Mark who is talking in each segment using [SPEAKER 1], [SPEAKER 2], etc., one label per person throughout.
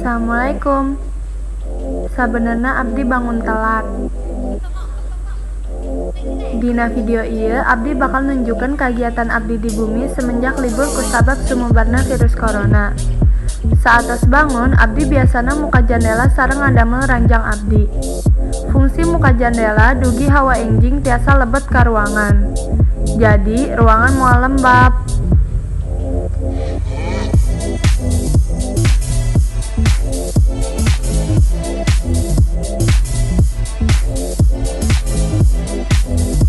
[SPEAKER 1] Assalamualaikum. Sabenerna abdi bangun telat. Dina video ieu abdi bakal nunjukkeun kagiatan abdi di bumi semenjak libur kusabab sumebarna virus corona. Saatos bangun, abdi biasana muka jandela sareng ngadamel ranjang abdi. Fungsi muka jandela dugi hawa enjing tiasa lebet ka ruangan. Jadi, ruangan moal lembab.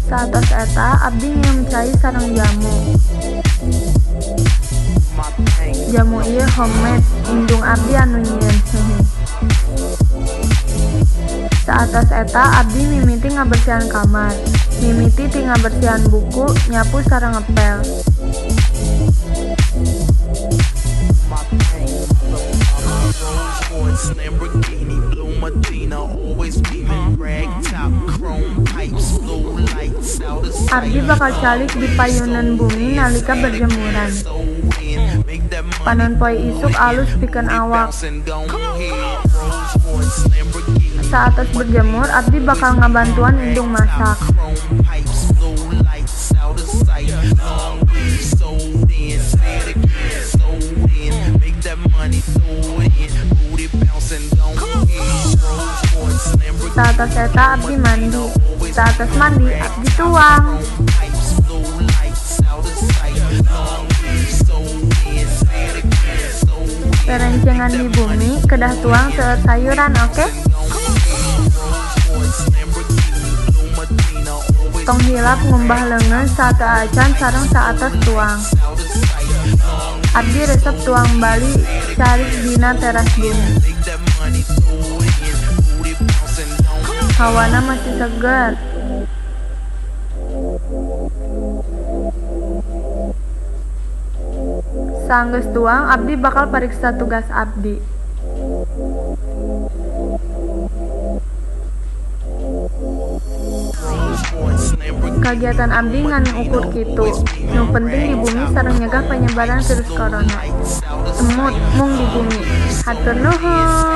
[SPEAKER 1] Saatos eta, abdi nginum cai sareng jamu. Jamu ieu homemade, indung abdi anu nyieun, hehe. Saatos eta, abdi mimiti ngabersihan kamar. Mimiti ti ngabersihan buku, nyapu sareng ngepel. Abdi bakal calik di payuneun bumi nalika berjemuran. Panon poe isuk alus pikeun awak. Saatos berjemur, abdi bakal ngabantuan indung masak. Saatos eta abdi mandi. Saatos mandi, abdi tuang. Rerencangan di bumi kedah tuang seueur sayuran, oke? Tong hilap ngumbah leungeun sateuacan sareng saatos tuang. Abdi resep tuang bali calik dina teras bumi. Hawana masih seger. Saenggeus tuang, abdi bakal pariksa tugas abdi. Kagiatan abdi ngan ukur kitu. Nu penting di bumi sareng nyegah penyebaran virus corona. Emut mung di bumi. Hatur nuhun.